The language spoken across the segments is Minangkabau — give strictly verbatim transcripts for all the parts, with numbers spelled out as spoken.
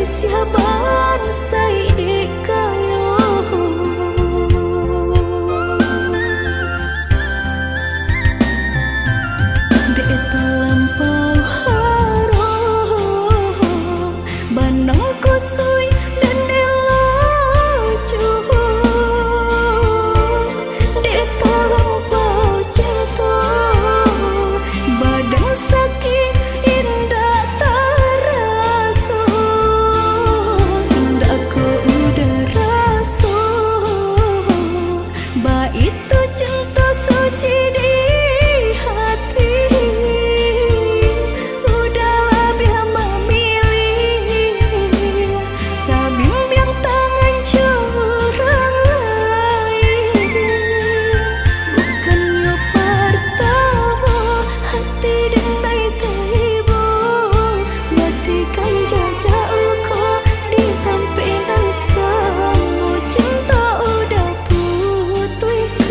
Siaban saidek kayo. Dek talampau haro, banang kusuik dan elok juo. Dek talampau cinto, badan sakik indak taraso. Indak ko udah raso, baitu cinto suci di hati. Udah labiah mamilih sabimbiang tangan jo urang lain. Bukannyo partamo hati den lai taibo, matikan jajak luko di tampek nan samo. Cinto udah putuihkan,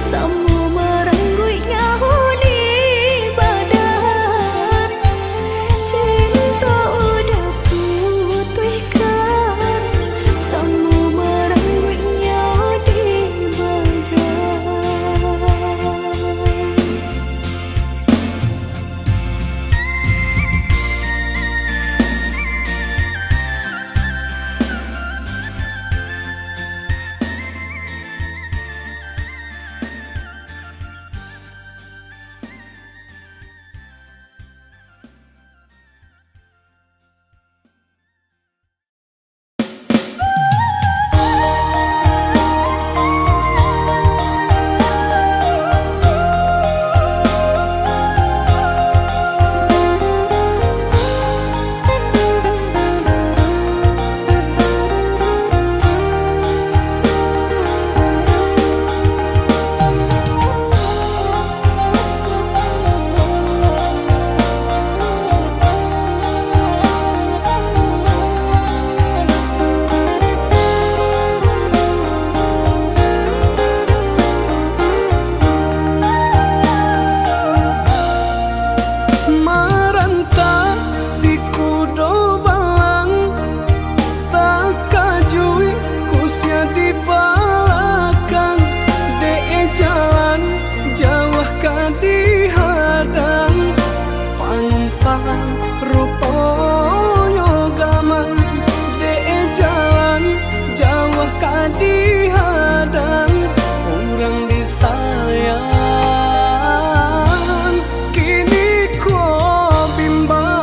samo marangguik nyawo di badan. Cinto udah putuihkan, samo marangguik nyawo di badan. Marantak si kudo balang, takajuik kusia di balakang, dek jalan jauah ka dihadang, panumpang ruponyo gamang, dek jalan jauah ka dihadang, urang disayang kini ko bimbang.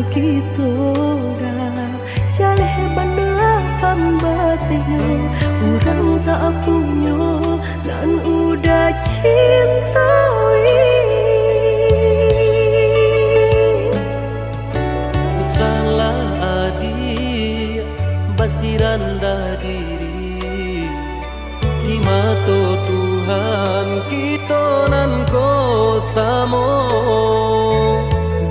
Kito dah jaleh bana ambatinyo, urang tak punyo nan udah cintoi. Usahlah adiak basirandah diri. Di mato Tuhan kito nan ko samo,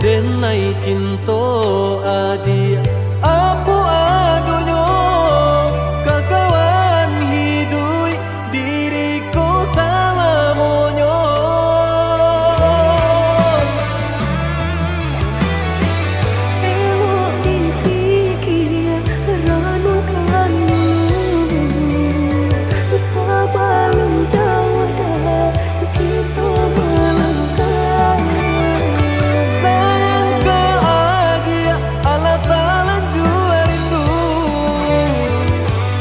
denai cinto adiak, apo adonyo, kakawan hiduik diri ko salamonyo. Elok dipikia, ranungkan dulu, sabalun jauah dah kito malangkah. Sayang ka adiak, alah talanjua rindu,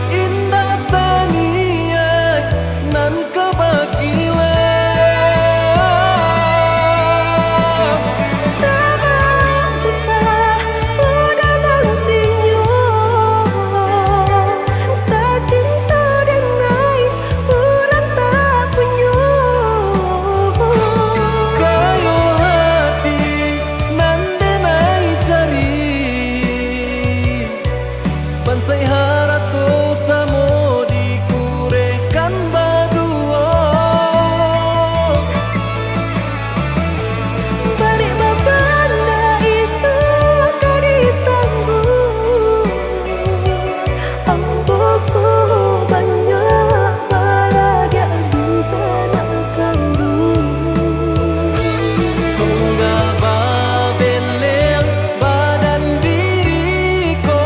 indak taniaik nan ka bakilau. Tabang susah udah nantinyo, tacinto denai urang tak punyo. Kayo hati nan denai cari, bansaik harato samo dikurehkan baduo. Barek babanda isuak ka ditangguang, ambo ko banyak baradiak dunsanak kanduang. Tunggak babeleng badan diri ko,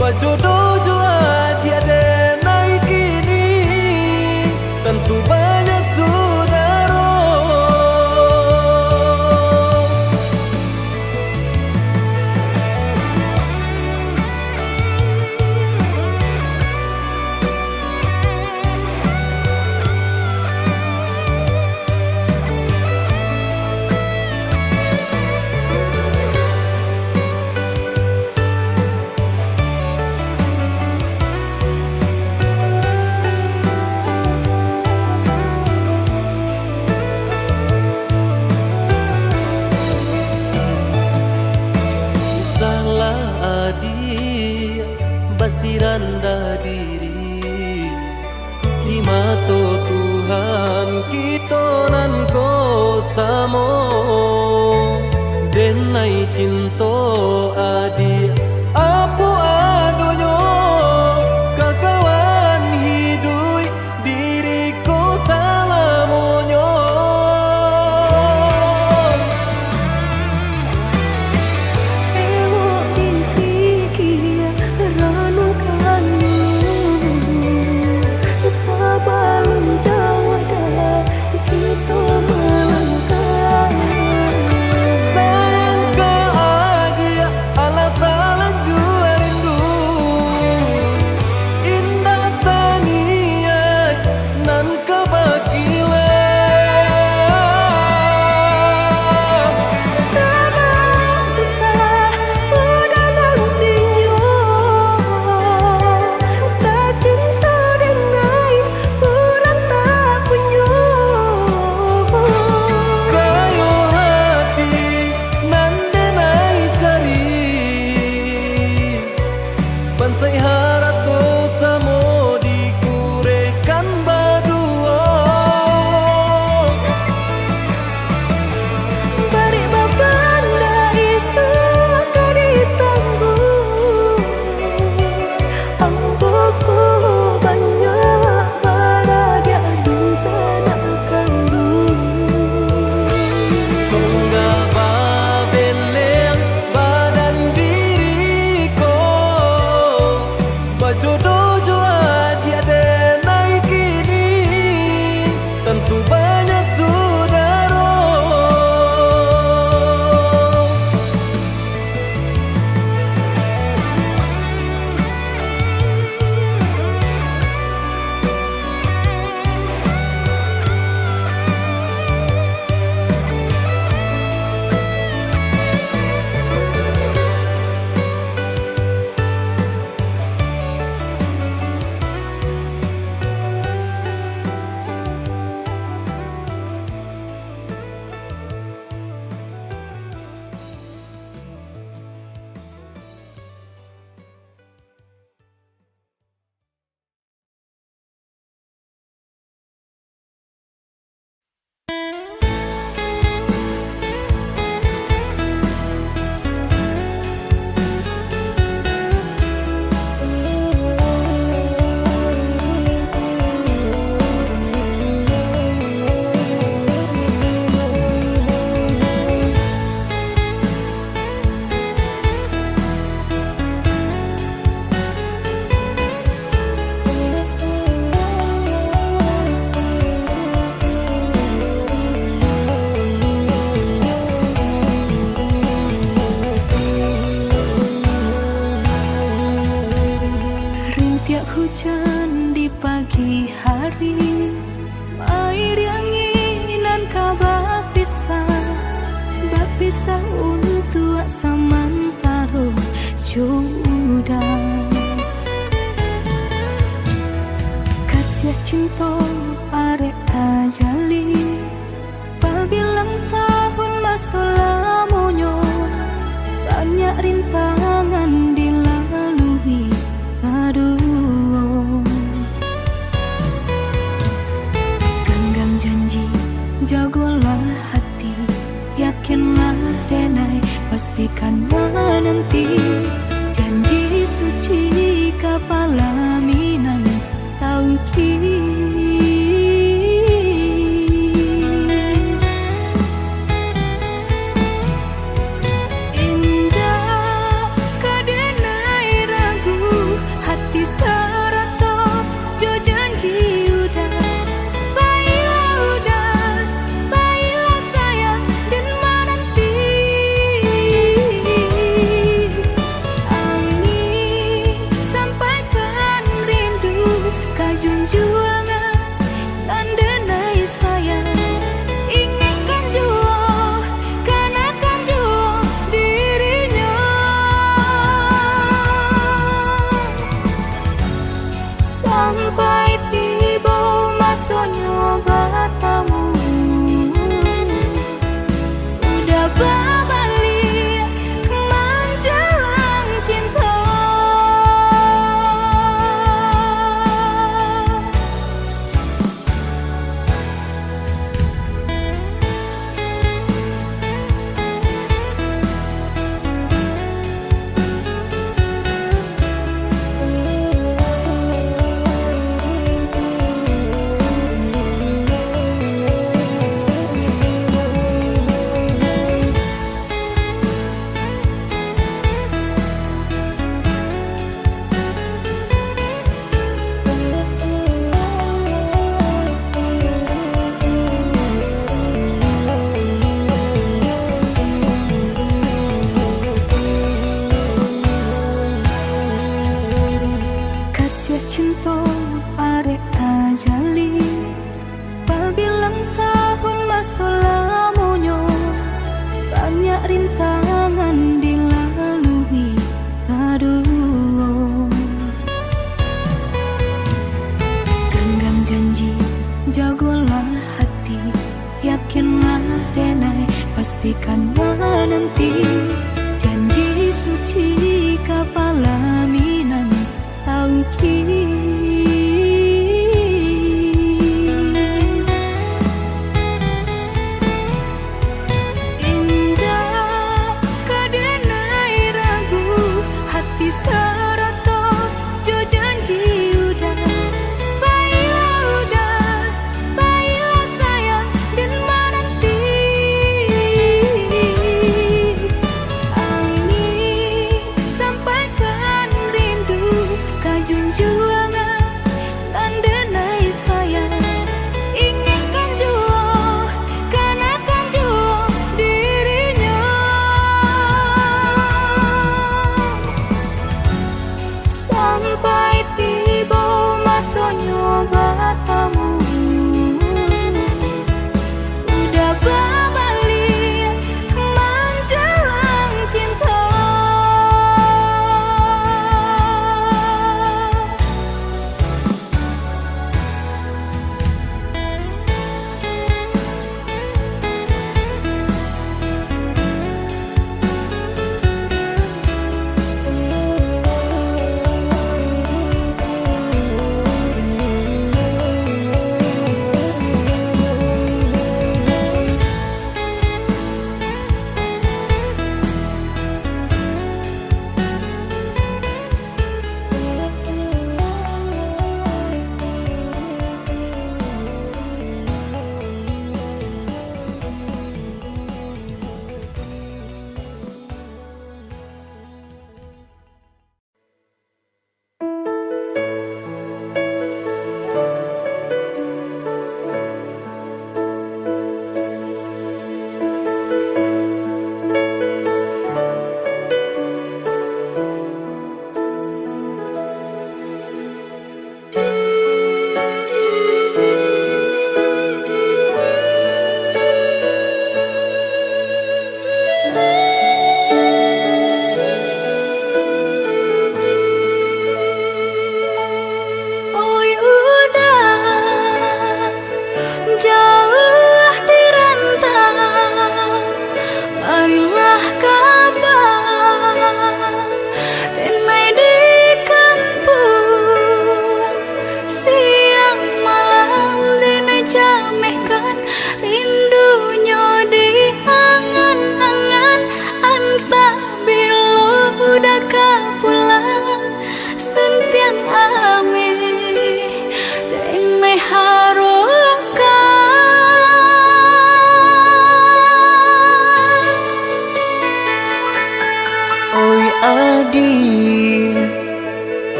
bajodoh jo adiak denai kini, tantu banyak sudaro. Usahlah adiak basirandah diri. Di mato Tuhan kito nan ko samo, denai cinto adiak, apo adonyo, kakawan hiduik diri ko salamonyo. Elok dipikia, ranungkan dulu, sabalun jauah dah kito malangkah. Sayang ka Sa untuak samantaro jo uda. Kasiah cinto arek tajalin, babilang tahun maso lamonyo, banyak rintangan dilalui baduo. Ganggam janji, jagolah hati, yakinlah denai, pastikan mananti. Janji suci ka palaminan tauki. Indak ka denai ragu, hati sarato jo janji uda. Bailah uda, bailah sayang, den mananti. Angin sampaikan rindu ka junjuangan, nan denai sayang, ingekkan juo, kanakan juo dirinyo. Sampai tibo masonyo batamu, uda babaliak manjalang cinto. Kasiah cinto arek tajalin, babilang tahun maso lamonyo, banyak rintangan dilalui baduo. Ganggam janji, jagolah hati, yakinlah denai, pastikan mananti. Janji suci ka palaminan tauki. Indak ka denai ragu, hati sarato jo janji uda. Bailah uda, bailah sayang, den mananti. Angin sampaikan rindu ka junjuangan,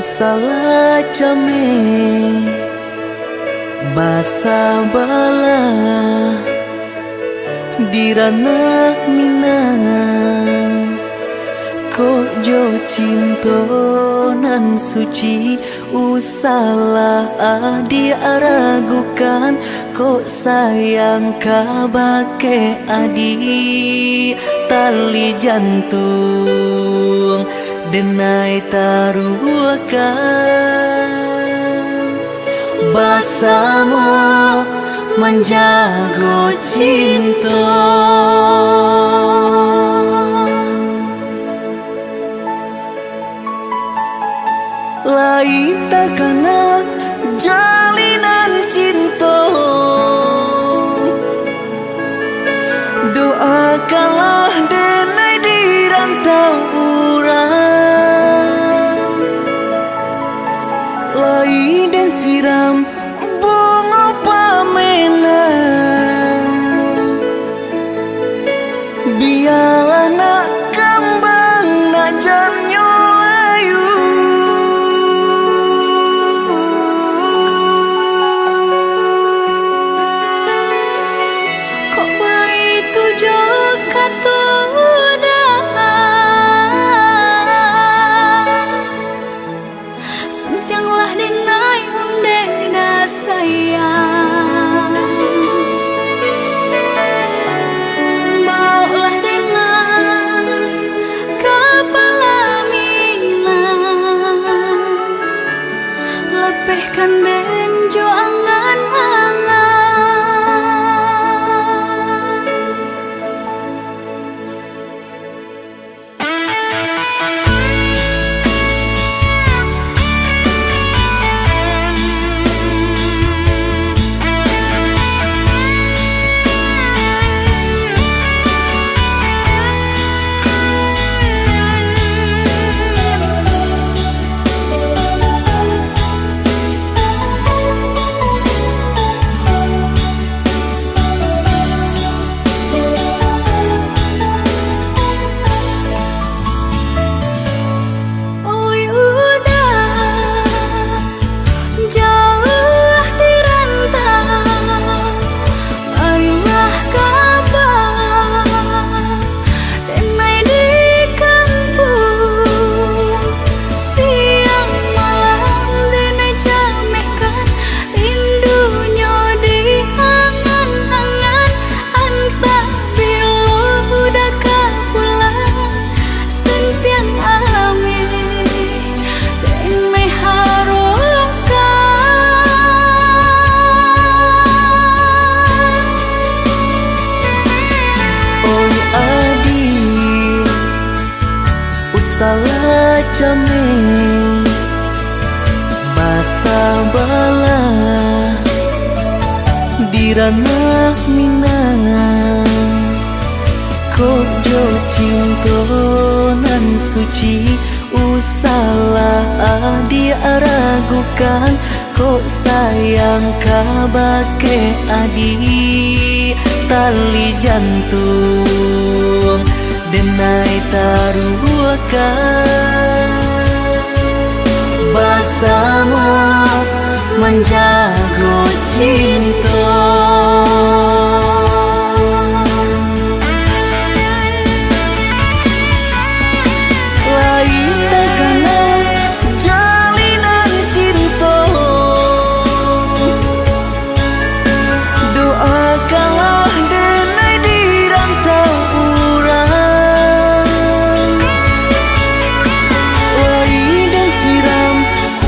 Salah cameh, basabalah di ranah Minang. Kok jo cinto nan suci, usahlah adiak ragukan. Kok sayang kabake adiak, tali jantuang denai taruahkan, basamo manjago cinto. Lai takana jalinan cinto, doakanlah denai di rantau urang. Lai den siram bungo pamenan, bialah nak kambang, nak jannyo layu. Kok baitu jo kato doa, suntianglah denai undeh da sayang. Baoklah denai ka palaminan, lapehkan den jo angan-angan. Oi uda, jauah di rantau, marilah kaba denai di kampuang. Siang malam denai camehkan, rindu nyo di angan-angan. Antah bilo uda ka pulang, suntiang ameh denai harokan. Oi adiak, usahlah cameh, basabalah di ranah Minang. Kok jo cinto nan suci, usahlah adiak ragukan. Kok sayang kabake adiak, tali jantuang denai taruahkan, basamo manjago cinto. Lai takana jalinan cinto, doakanlah denai di rantau urang. Lai den siram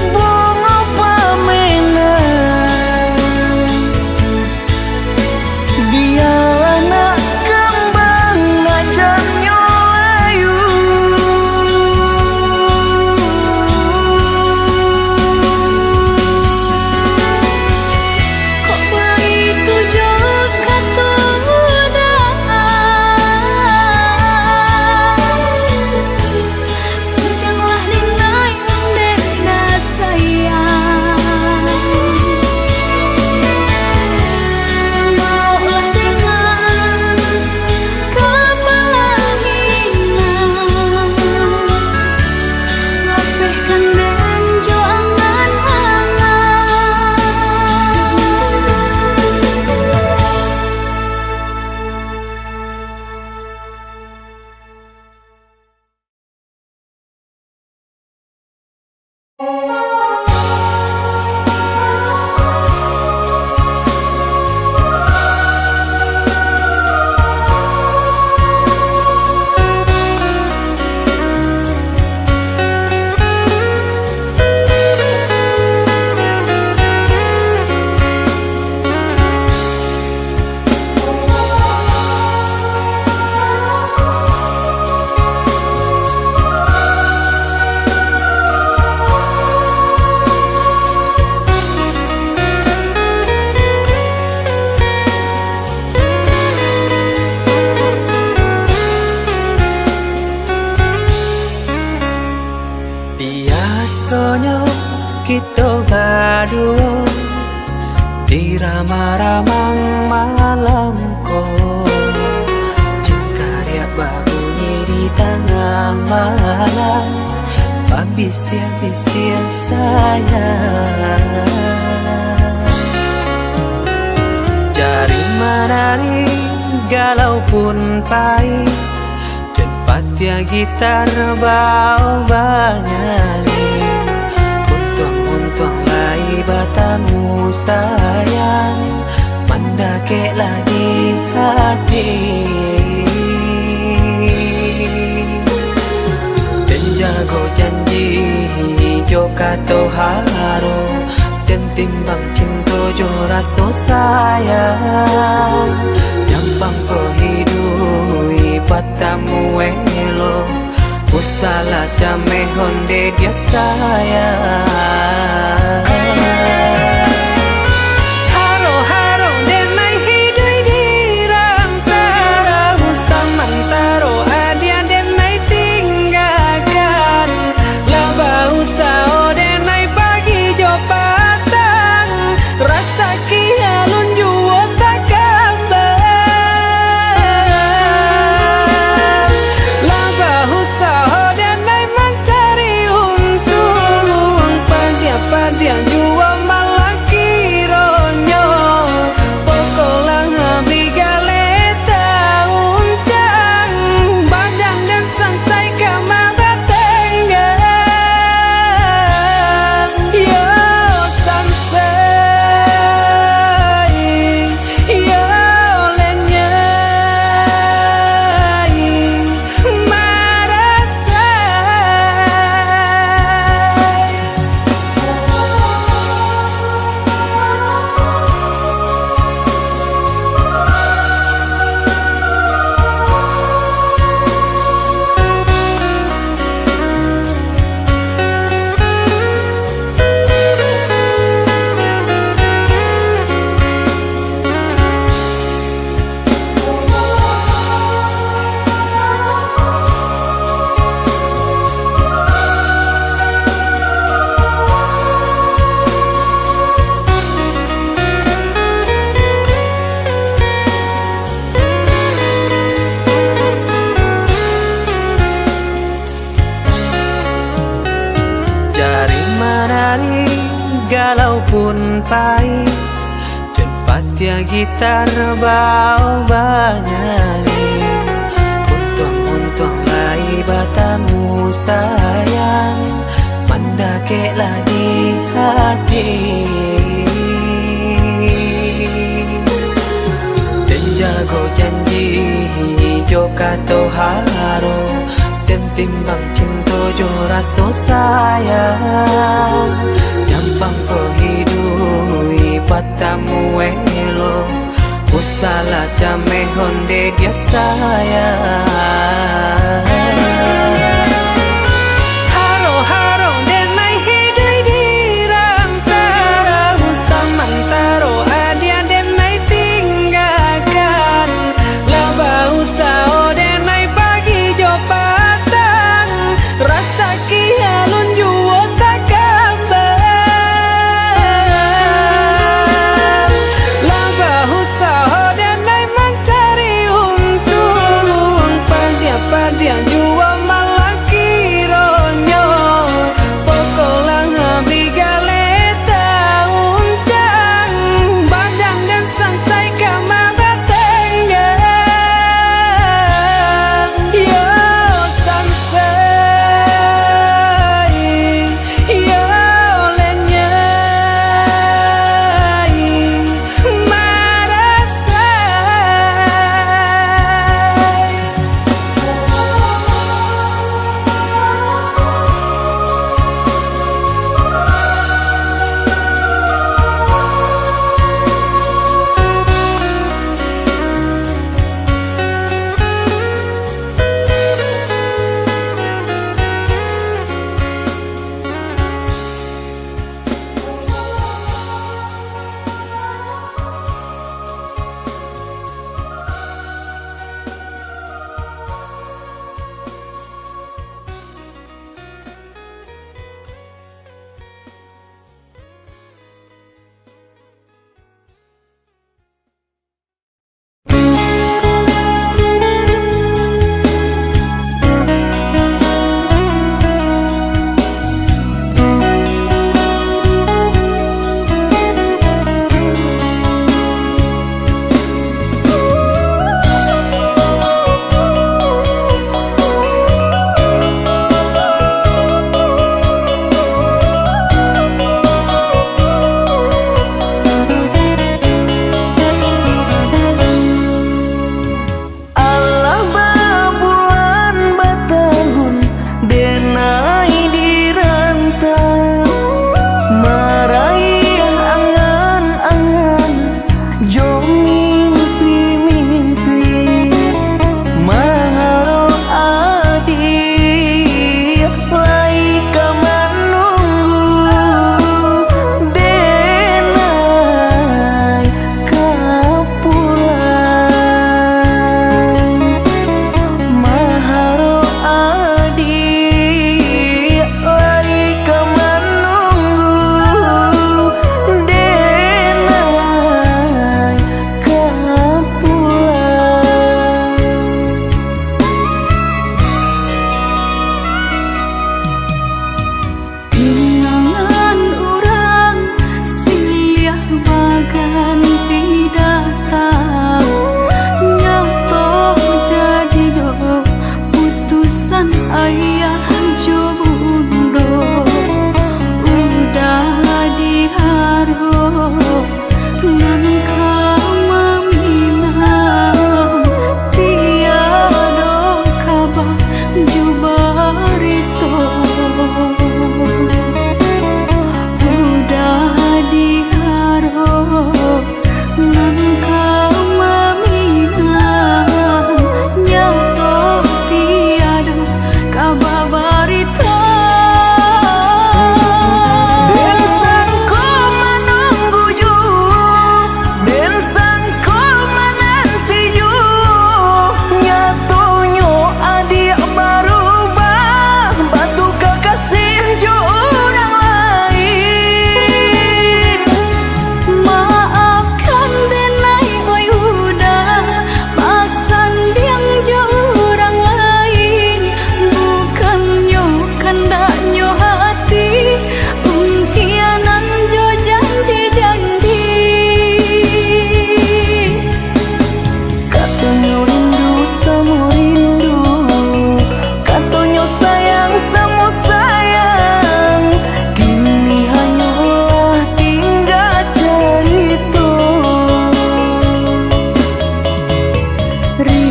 bungo pamenan, Ramang-ramang malam ko, cengkariak babunyi di tangah malam, babisiak-bisiak sayang. Jari manari galau pun pai, jan patiah gitar bao banyanyi. Untuang-untuang lai batamu sayang, mandakeklah di hati. Den jago janji jo kato haro, den timbang cinto jo raso sayang. Nyampang ko hiduik batamu elok, usahlah cameh onde dia sayang. Haro-haro denai hiduik di rantaro, samantaro adiak denai tinggakan. Lah bausaho denai pagi jo patang, rasaki alun juo takambang. Lah bausaho denai mancari untuang, padiah-padiah juo malah kironyo. Pokoklah abih galeh tauncang, badan den sansai ka mabatanggang. Yo sansai, yo lenyai, marasai. Jari manari galau pun pai, jan patiah gitar bao banyanyi. Untuang-untuang lai batamu sayang, mandakeklah di hati. Den jago janji jo kato haro, den timbang cinto jo raso sayang. Nyampang ko hiduik batamu elok, usahlah cameh onde dia sayang. Haro-haro denai hiduik di rantaro, samantaro adiak denai tinggakan. Lah bausaho denai pagi jo patang, rasaki alun juo takambang. Lah bausaho denai mancari untuang, padiah-padiah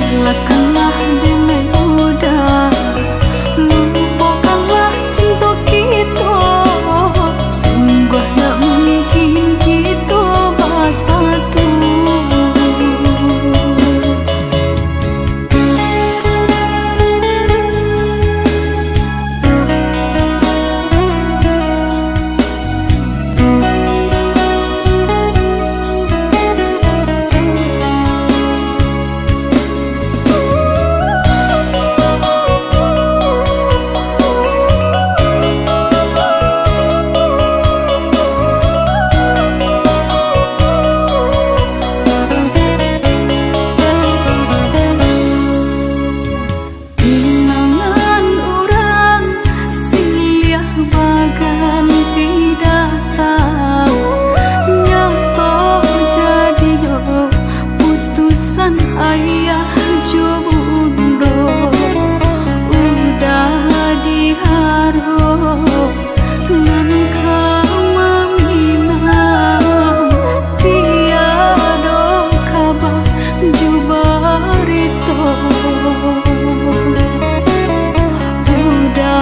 Relakanlah dek Uda, lupokanlah cinto kito. Sungguah ndak mungkin kito basatu. Kinangan urang siliah baganti datang, nyato jadinyo putusan ayah jo bundo. Uda di haro nan ka maminang, tiado kaba jo barito. Uda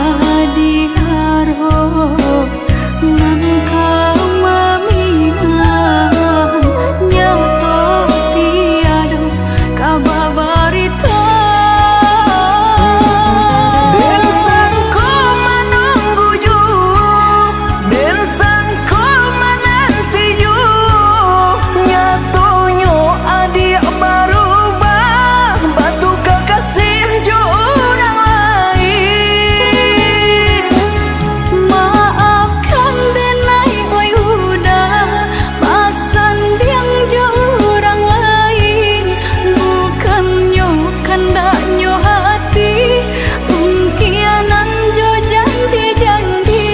di haro nan ka maminang, nyato tiado kaba barito. Den sangko manunggu ju, den sangko mananti ju, nyatonyo adiak barubah, batuka kasih jo urang lain. Maafkan denai, oi Uda, basandiang jo urang lain, bukannyo kandaknyo hati, pungkianan jo janji-janji.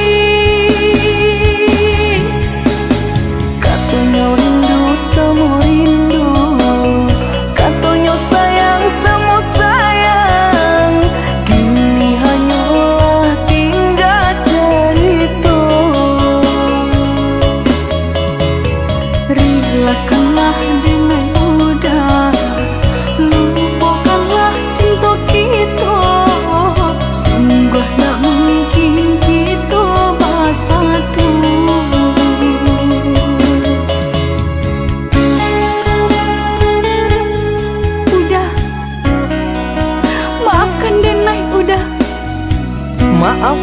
Katonyo rindu samo rindu, katonyo sayang samo sayang, kini hanyolah tingga carito. Rilakanlah denai Uda, lupokanlah cinto kito, sungguah ndak mungkin kito basatu. Uda, maafkan denai Uda. Maaf?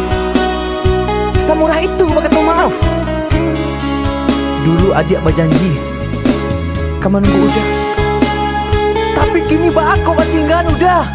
Samurah itu bakato maaf? Dulu adiak bajanji ka manunggu Uda, tapi kini baa kok katinggaan Uda?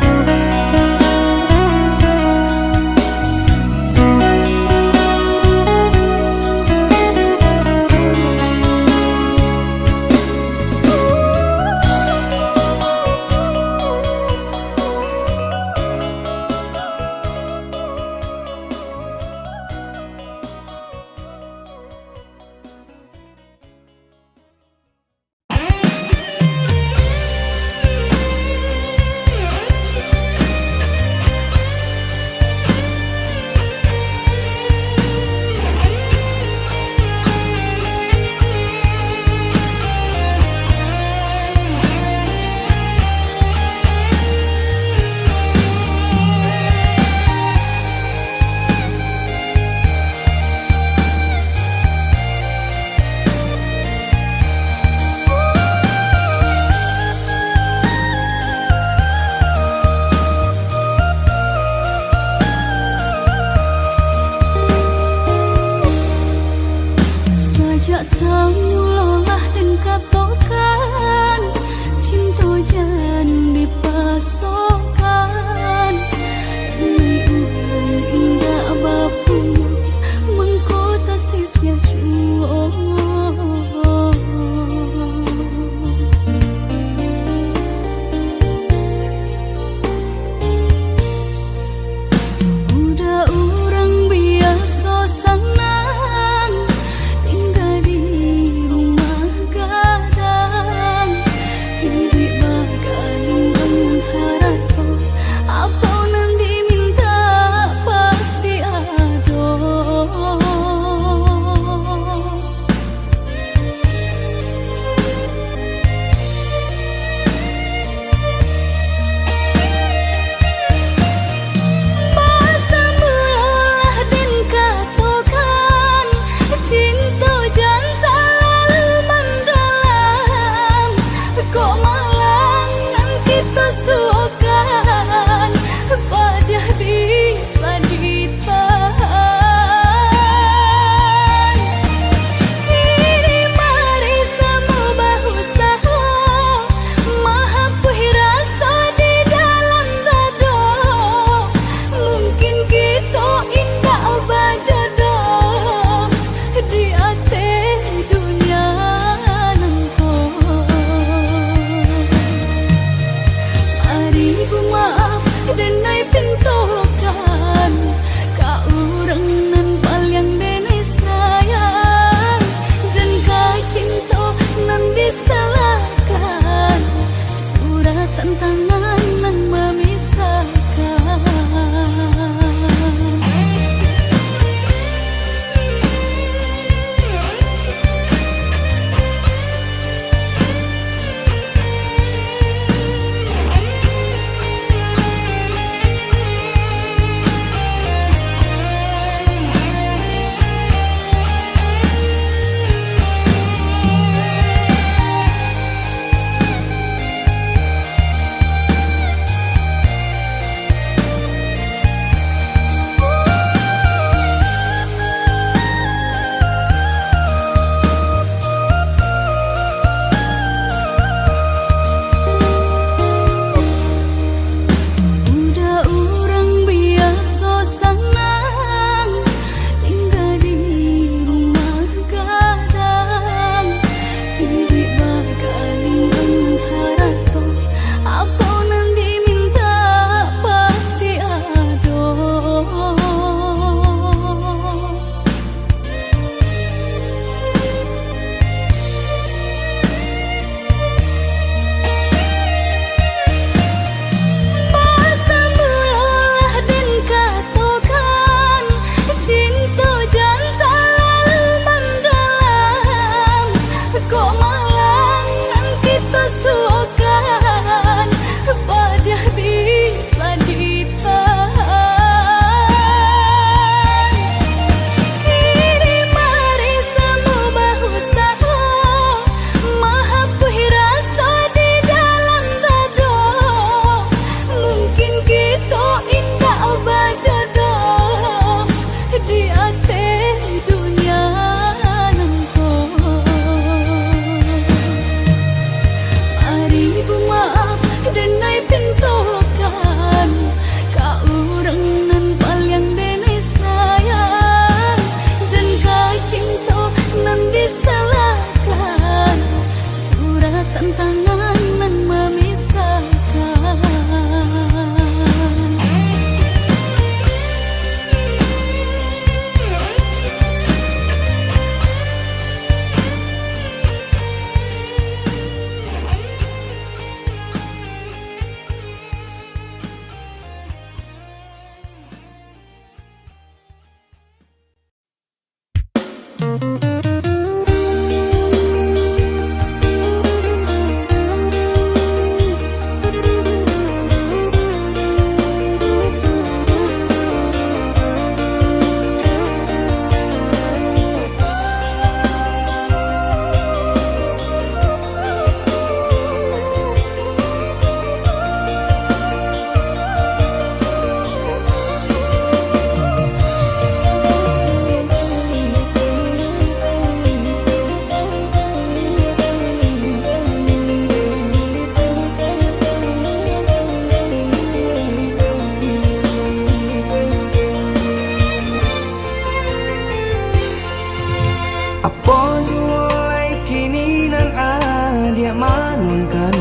Apo juo lai kini nan adiak manuangkan,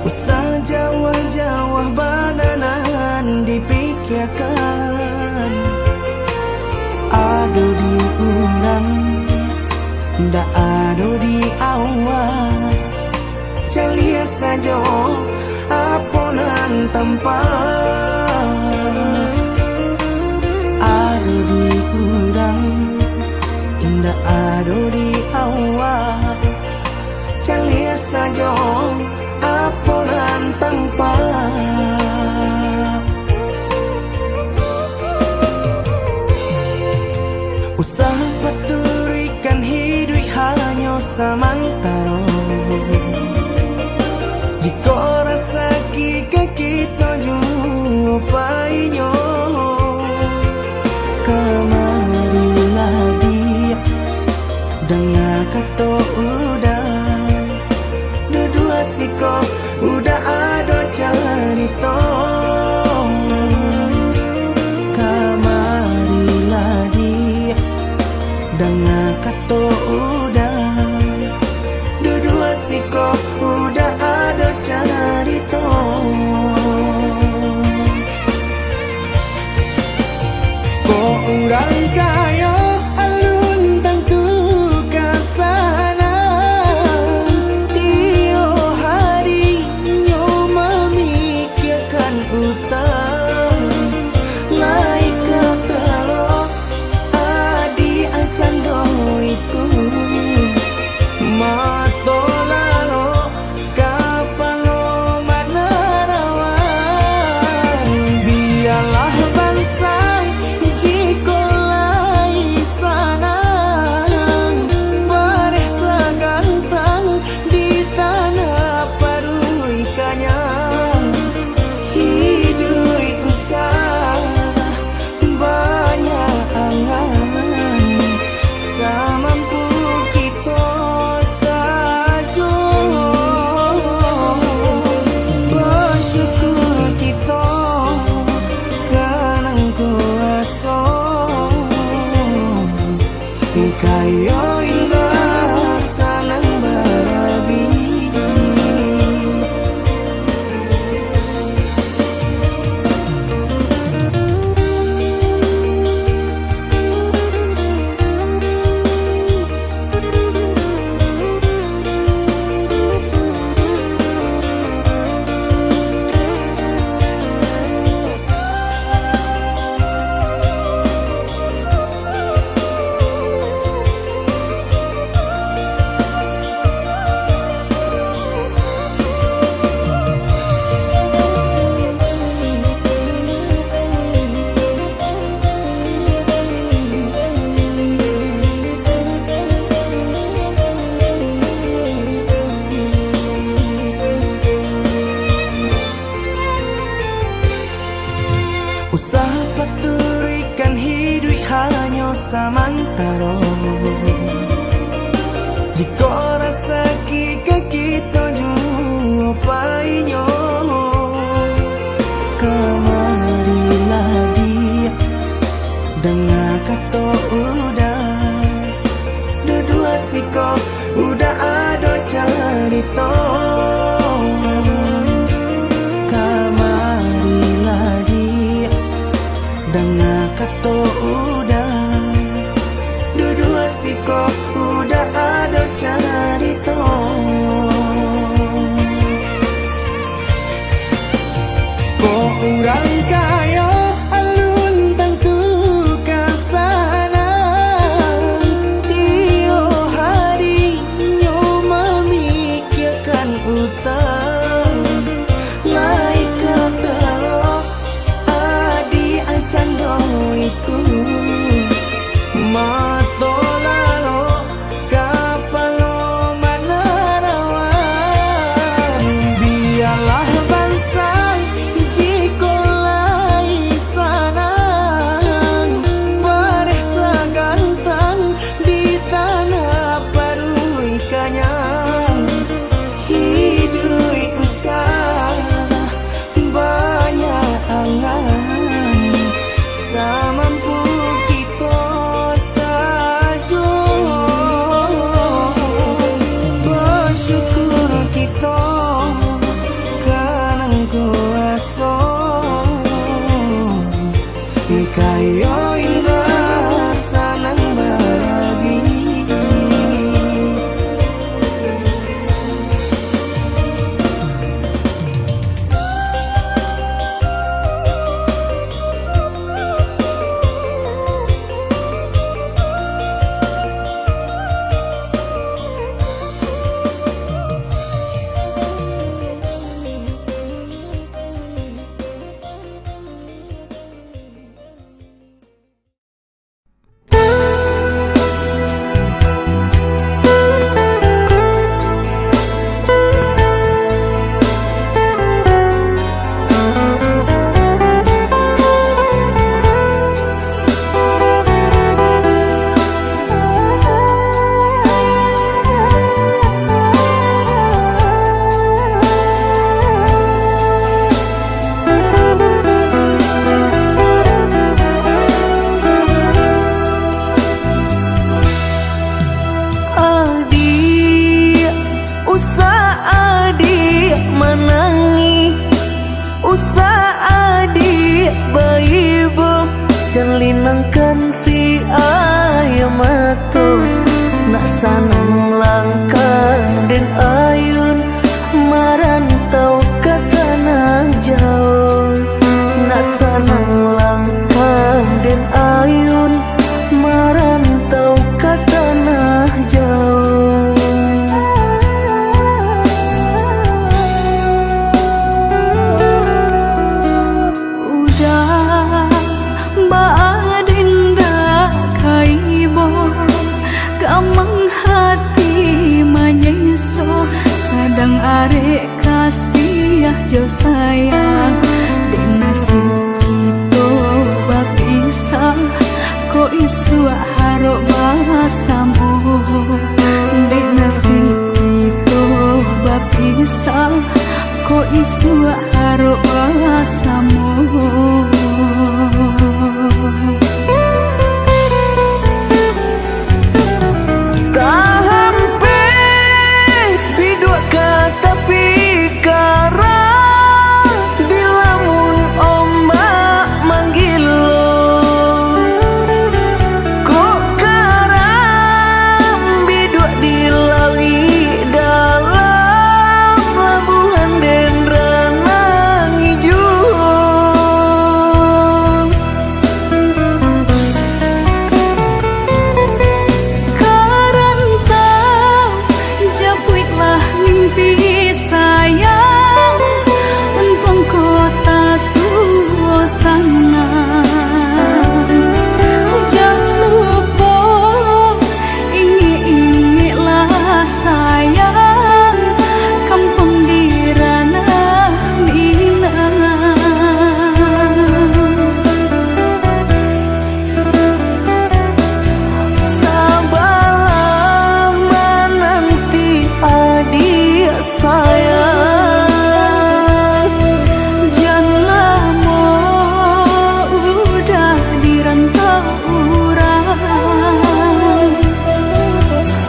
usah jauah-jauah bana nan dipikiakan. Ado di urang, ndak ado di Allah. Caliak sajo apo nan tampa. Ado di urang, indak ado di Allah. Caliak sajo apo nan tampa. Usah paturuikan hiduik hanyo samantaro. Jikok rasaki ka kito juo painyo, kamarilah diak, danga kato uda. Duduak siko uda ado carito. Kamarilah diak, danga kato uda. Duduak siko uda ado carito. Kok urang kayo alun tantu ka sanang, tiok hari nyo mamikiakan utang. Lai ka talok adiak cando itu, mato lalok kapalo manarawan. Bialah bansa jikok lai sanang, bareh sagantang di tanah paruik kanyang. Hiduik usah banyak angan, samampu kito sajo. Basyukur kito ka nan kuaso, kayo indak sanang barabiah. Usah paturuikan hiduik hanyo samantaro. Jikok rasaki ka kito juo painyo, kamarilah diak, danga kato uda. Duduak siko uda ado carito. Kamarilah diak, danga kato uda. Duduak siko uda ado carito. Kok urang kayo alun tantu ka sana. Linangkan si aia mato, nak sanang langkah den ayun, marantau ka tanah jauah. Nak sanang langkah den ayun, marantau ka tanah jauah. Udah baa den dak ka ibo, gamang hati manyeso, sadang arek kasiah jo sayang. Dek nasib kito bapisah, kok isuak harok basamo. Dek nasib kito bapisah, kok isuak harok basamo. Tahampek iduak ka tapi karang, dilamun ombak manggilo. Kok karam biduak di lauik dalam, labuahan den ranang ijo. Karantau, japuiklah mimpi sayang, untuang kota suasana. Jan lupo ingek-ingeklah sayang, kampuang di ranah Minang. Sabalah mananti adiak sayang, jan lamo udah di rantau urang.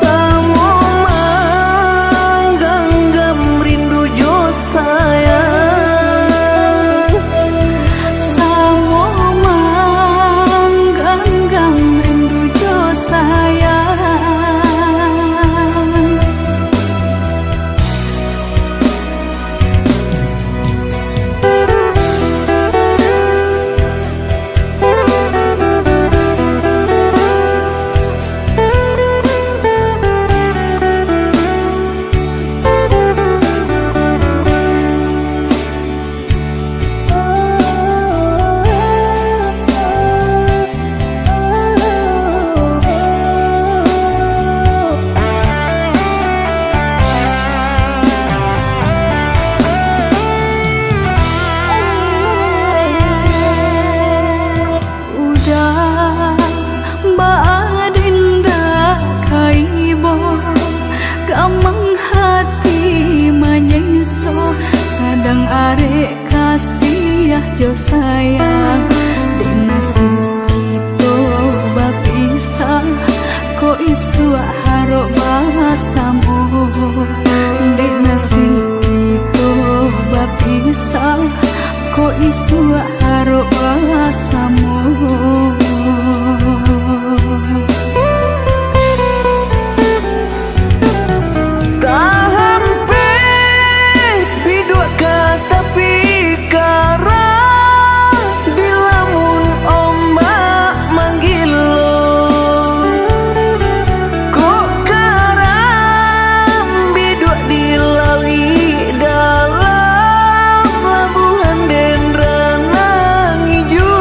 Samo mangganggam rindu jo sayang. Samo mangganggam rindu jo sayang. Udah baa den dak ka ibo, gamang hati manyeso, sadang arek kasiah jo sayang. Dek nasib kito bapisah, kok isuak harok basamo. Dek nasib kito bapisah, kok isuak harok basamo. Tahampek biduak ka tapi karang, dilamun ombak manggilo. Kok karam biduak di lauik dalam, labuahan den ranang ijo.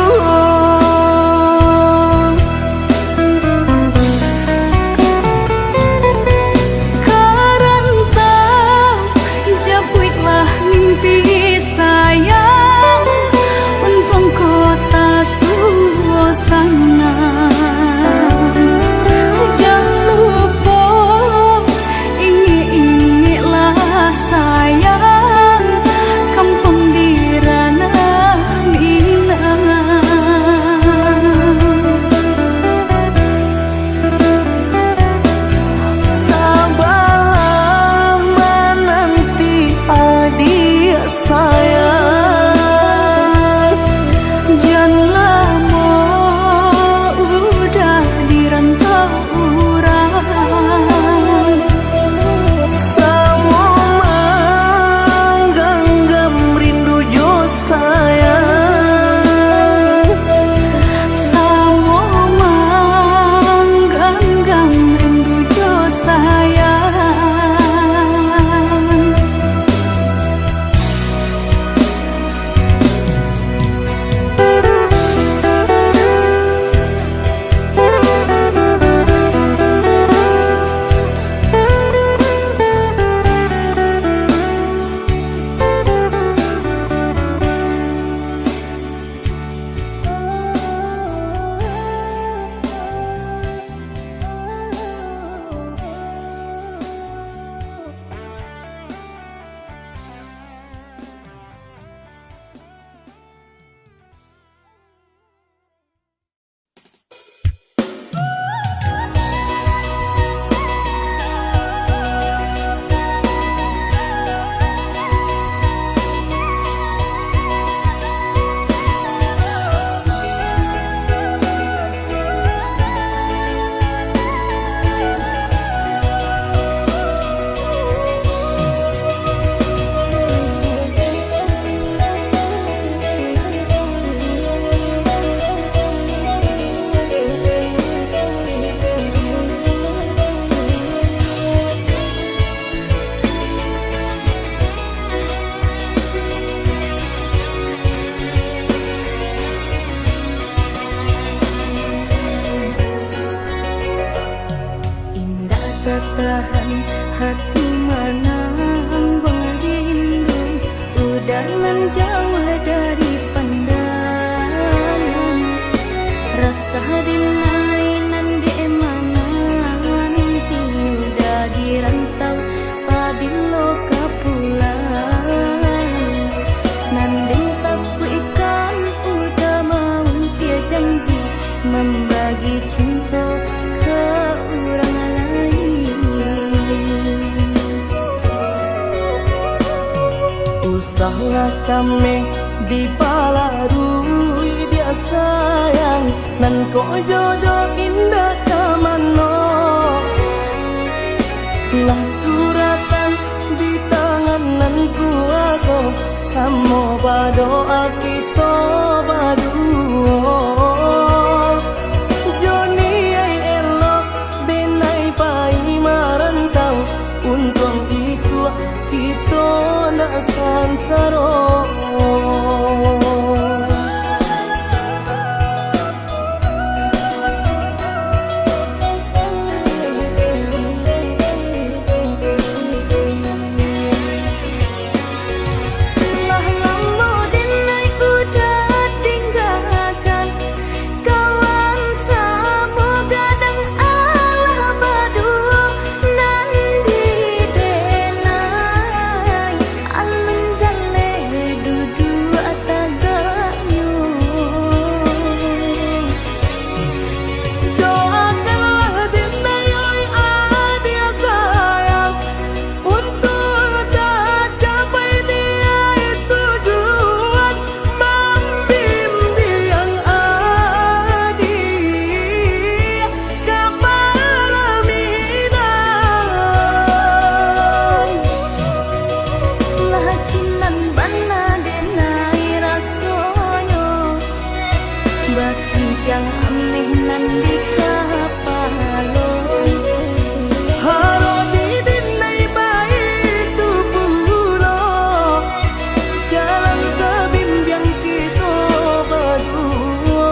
Nan jauah dari pandangan, rasah denai nan dek mananti, udah di rantau, pabilo ka pulang. Nan den takuikkan, udah maungkia janji, mambagi cinto ka urang lain. Usahlah cameh dipalarui, diak sayang, nan kok jodoh indak ka mano. Lah suratan di tangan nan kuaso, samo badoa kito baduo. Jo niaik elok denai pai marantau, untuang isuak kito ndak sansaro. Lah lamo denai udah tinggakan, kawan samo gadang alah baduo, nan di denai alun jaleh duduak tagaknyo. Doakanlah denai, oi adiak sayang, untuak tacapai niaik tujuan, mambimbiang adiak ka palaminan. Lah cinan bana denai rasonyo, basuntiang ameh nan di kapalo. Harok di denai baitu pulo, jalan sabimbiang kito baduo.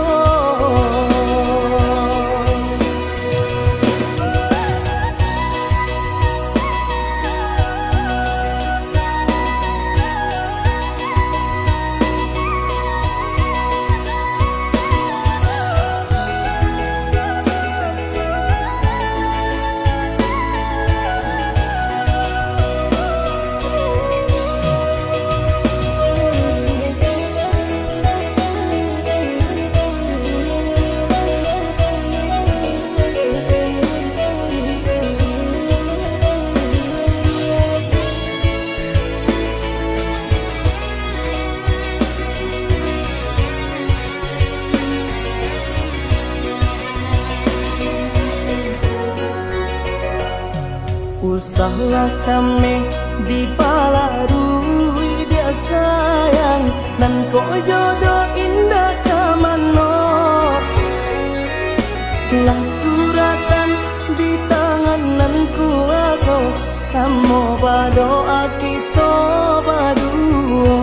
Usahlah cameh dipalarui, diak sayang, nan kok jodoh indak ka mano. Lah suratan di tangan nan kuaso, samo badoa kito baduo.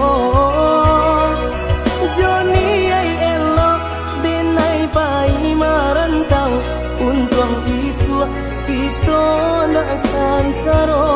Jo niaik elok denai pai marantau, untuang isuak kito ndak sansaro.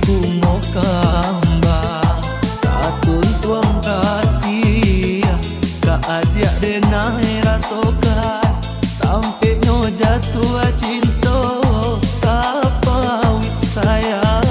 bungo kambang, tatuntuang kasiah, ka adiak denai rasokan, sampeknyo jatuah cinto, ka pawik sayang.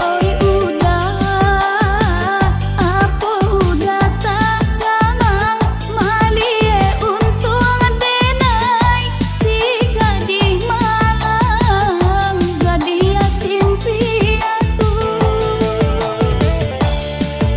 Oi uda, apo uda tak gamang, maliek untuang denai, si gadih malang, gadih yatim piatu.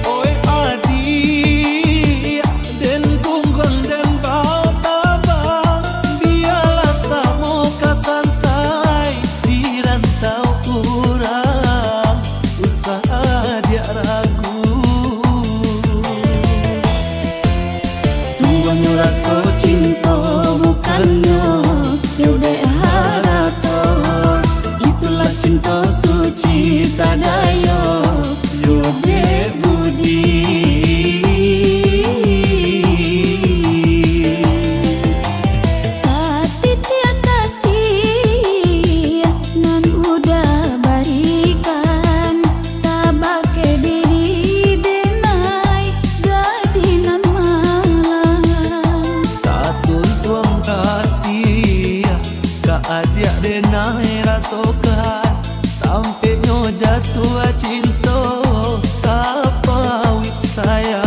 Oi adiak, den gunggong den batabang, bialah samo ka sansai di rantau urang, usah adiak ragu. Tuangnyo raso cinto bukannyo yo dek harato, itulah cinto suci tadayo yo dek budi. Satitiak kasih nan uda barikan, tabake diri denai gadih nan malang. Tatuntuang kasiah, ka adiak denai rasokan, sampeknyo jatuah cinto, ka pawik sayang.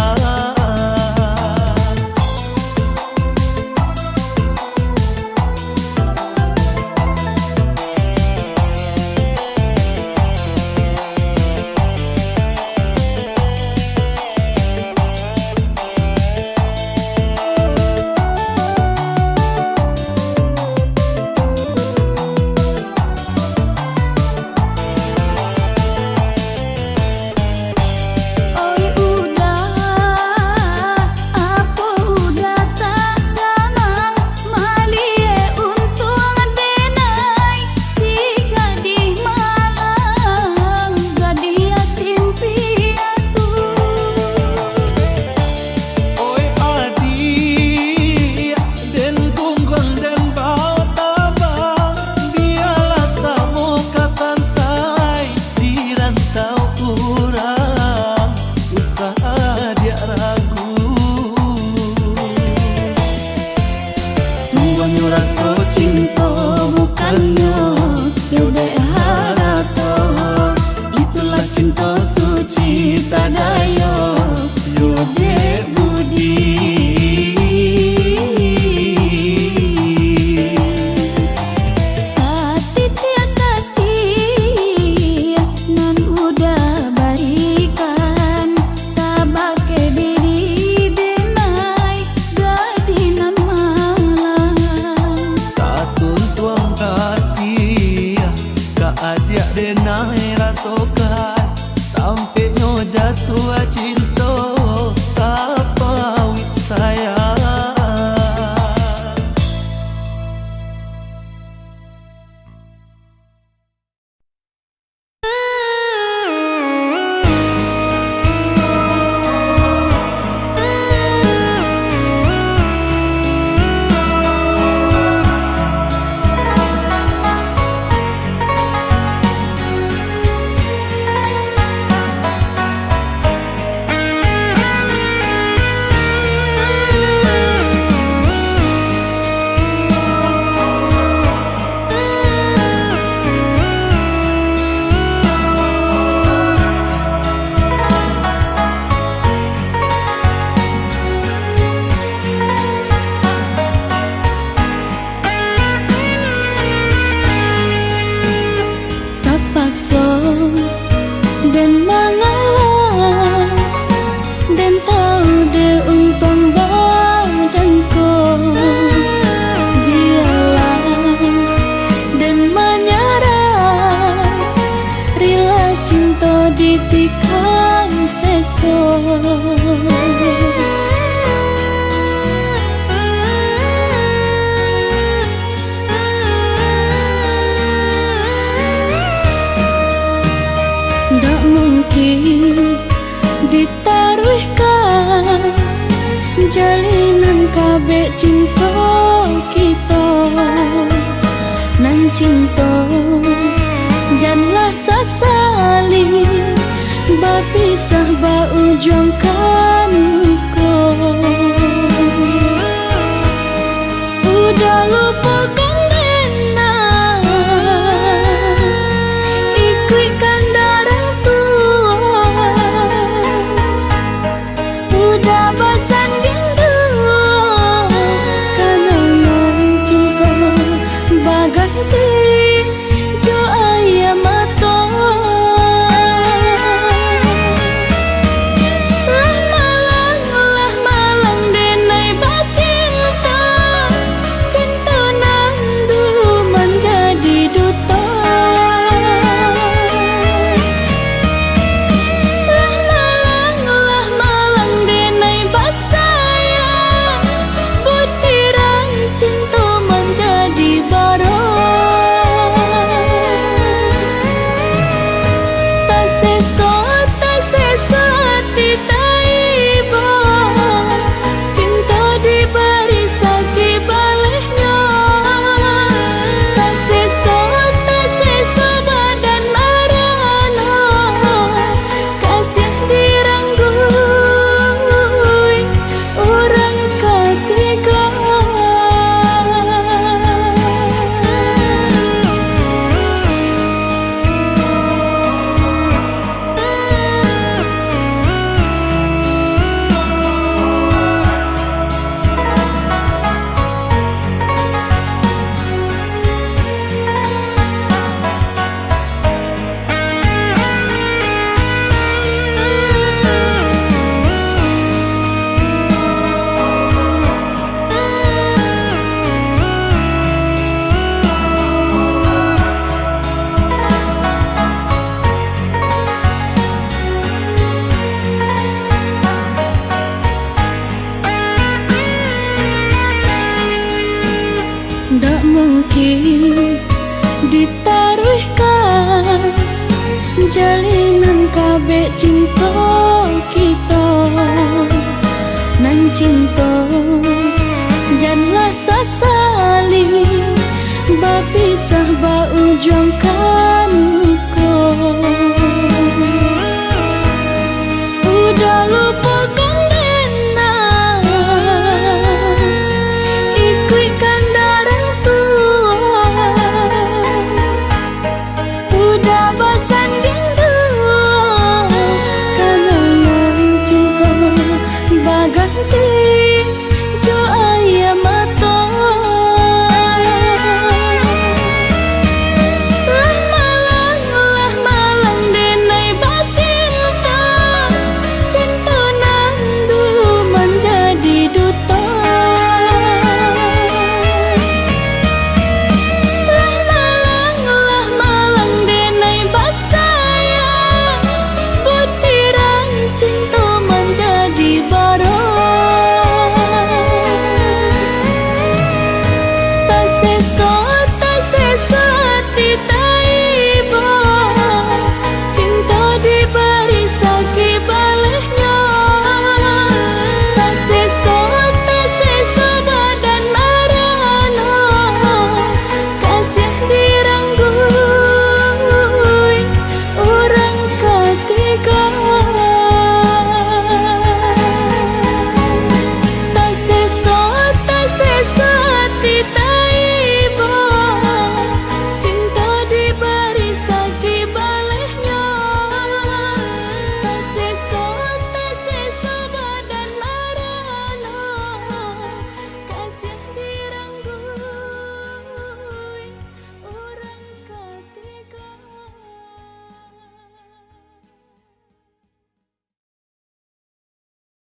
Cinto kito nan cinto, janlah sasali bapisah baujuang kaniko. Udah lupokan denai, ikuikan darah tuo. Udah basanding duo, kanangan cinto baganti jo aia mato. Lah malang, lah malang denai bacinto, cinto nan dulu manjadi duto. Lah malang, lah malang denai basayang, butiran cinto manjadi barok. Taseso, taseso ati taibo, cinto dibari sakik balehnyo. Taseso, taseso badan marano, kasiah dirangguih urang katigo. Dak mungkin ditaruihkan jalinan kabek cinto kito. Nan cinto, janlah sasali bapisah baujuang ka